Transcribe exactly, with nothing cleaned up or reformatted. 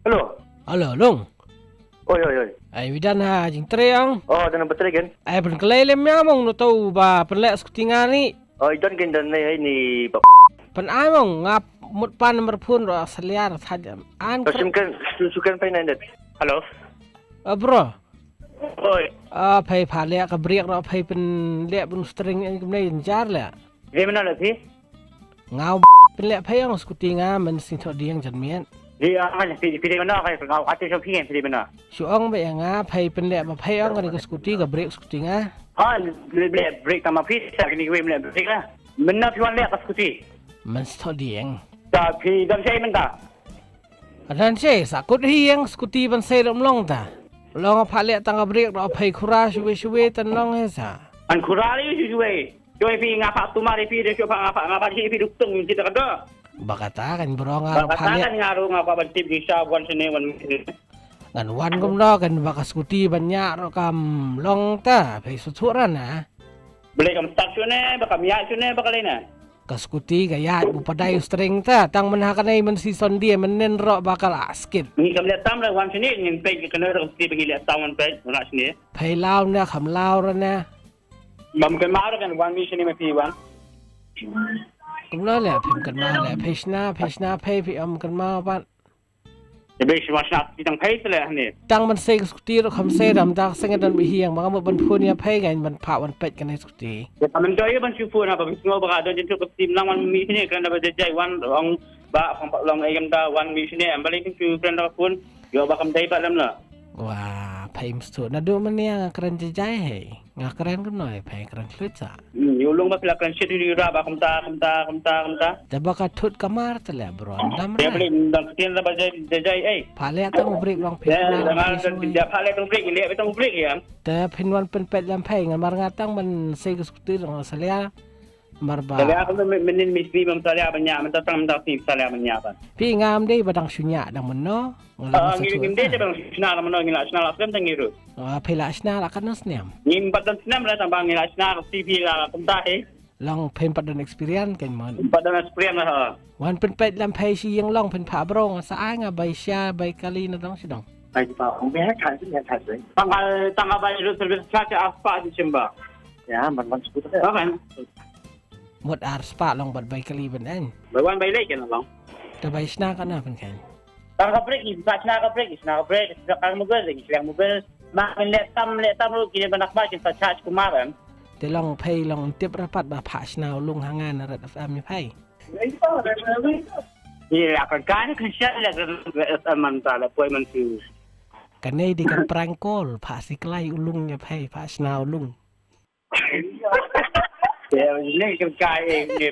Hello. Hello, Long. Oi, oi, oi. Ai, wi don ha jingtrei ong. Oh, don ha ba trei kan? Ai, pynklei lem ïa mong, no tau ba pynleh skuti nga ni. Oh, i don kan, don ni, hai ni ba. Pyn ai mong, nga mut pan number phone ruh salia ruh thad jam. An. Sukan, sukan pynai net. Hello. Ah, bro. Oi. Ah, phei pha leh ka brake ruh phei pynleh bun string, eh, kumne jar leh. Phi mynno leh phi? Nga u pynleh phei ong skuti nga, men sngewthuh dieng jan miet. Di, ah, phi, phi di mynno, kai nga u ati shu phi, phi di mynno. Shu ong ba ïa nga phei pynleh ba phei ong ka skuti, ka brake skuti nga. Ha, leh, leh brake tang ma phi, sa kini wei leh brake la. Mynno phi wan leh ka skuti? Men sngewthuh dieng. Ta phi don sei mynta. Adan sei, sa kut hi ïa nga skuti ban sei rum long ta. Long pha leh tang ka brake ruh phei khura shuwe shuwe tan long he sa. An khura ri shuwe shuwe. Shuwe phi nga pha tumar phi de shuwe pha nga pha nga pha hi phi duk tung ji ta ka do. Ba kata kan bro nga ruh pha leh. Kan nga ruh nga pha ban tip di sa wan sini wan. Ngan wan kumno kan ba ka skuti ban ñiah ruh kam long ta phei shu thuh ran na. Blei kam start shuh ne ba kam ñiah shuh ne ba ka lei na. Ka skuti ka ïaid bu padai u string ta, tang myn ha kane myn season die myn nen roh ba ka la skit. Ngi kam leh tam la wan sini ngin peit ka kane ka skuti ba ngi leh tam wan peit wan sini. Phei law na kham law ra na. Bam kynmaw ra kan wan mi sini ma phi wan. Kumno leh phim kynmaw leh phei shna phei shna phei phi ym kynmaw pat. Ïa bek shi wan shna skuti tang phei te leh hangne. Tang ban sei ka skuti ruh kham sei dam da ka seng don bih hiang ba nga mut ban phone ïa phei kan ban phah wan peit kane skuti. Ïa ka mynta ïa ban shu phone ha ba phi sngew ba ka don jingthoh ka skuti mynlang wan mih shane kren da ba jai jai wan ong ba kham pat long ei kam da wan mih shane em balei kim shu kren da phone. Ïoh ba kam dei pat lem la. Wa phei mstu naduh mynne nga kren jai jai hei. Nga kren kumno ïa phei kren khluit sa. Hmm, ïa u long ba phi la kren shit ïa u ra ba kumta kumta kumta kumta. Te ba ka thut ka mar te leh bro. Dam re. Ïa phi dang ktien da ba jai jai jai ei. Pha leh tang u brake long phei. Ïa pha leh tang u brake, leh tang u brake ïa. Te phin wan pynpeit lem phei ngan mar nga tang ban sei ka skuti long salia. Mar ba. Salia ka men men mistri bam salia ban ñiah mynta tang mynta si salia ban ñiah ban. Phi ngam dei ba dang shu ñiah dang mynno. Ngi ngim dei te bang shna la mynno ngi la shna la slem tang ngi ruh. Ah, phi la shna la katno snem? Ngim pat don snem la tang bang ngi la shna la C V la la kumta he. Long phim pat don experience kan mon. Pat don experience la ha. Wan pynpeit lam phei shi ïing long pynpha brong sa ai nga bai sha bai kali na dong shi dong. Ai pa ong be ha kan shi ngan kan shi. Tang al tang al bai road service cha cha aspa di chimba. Ya man man sku ta. Kan. Mut ar spah long bad bai kali ban en. Bai wan bai leh kan long. Te bai shna kana pynkan. Tang ka brake, i shna ka brake, i shna ka brake, i shna ka mobil, i shna mobil. Ma ngin leh tam, leh tam ruh kine ban akbar kin sa charge kumar kan. Te long phei long tip rapat ba pha shna u lung ha nga na Red F M i phei. Ïa ka kan kan sha leh Red F M man ta leh poi man tu. Kane di ka prank call pha siklai u lung ïa phei pha shna u lung. Ïa, ne kan kai eh, ne.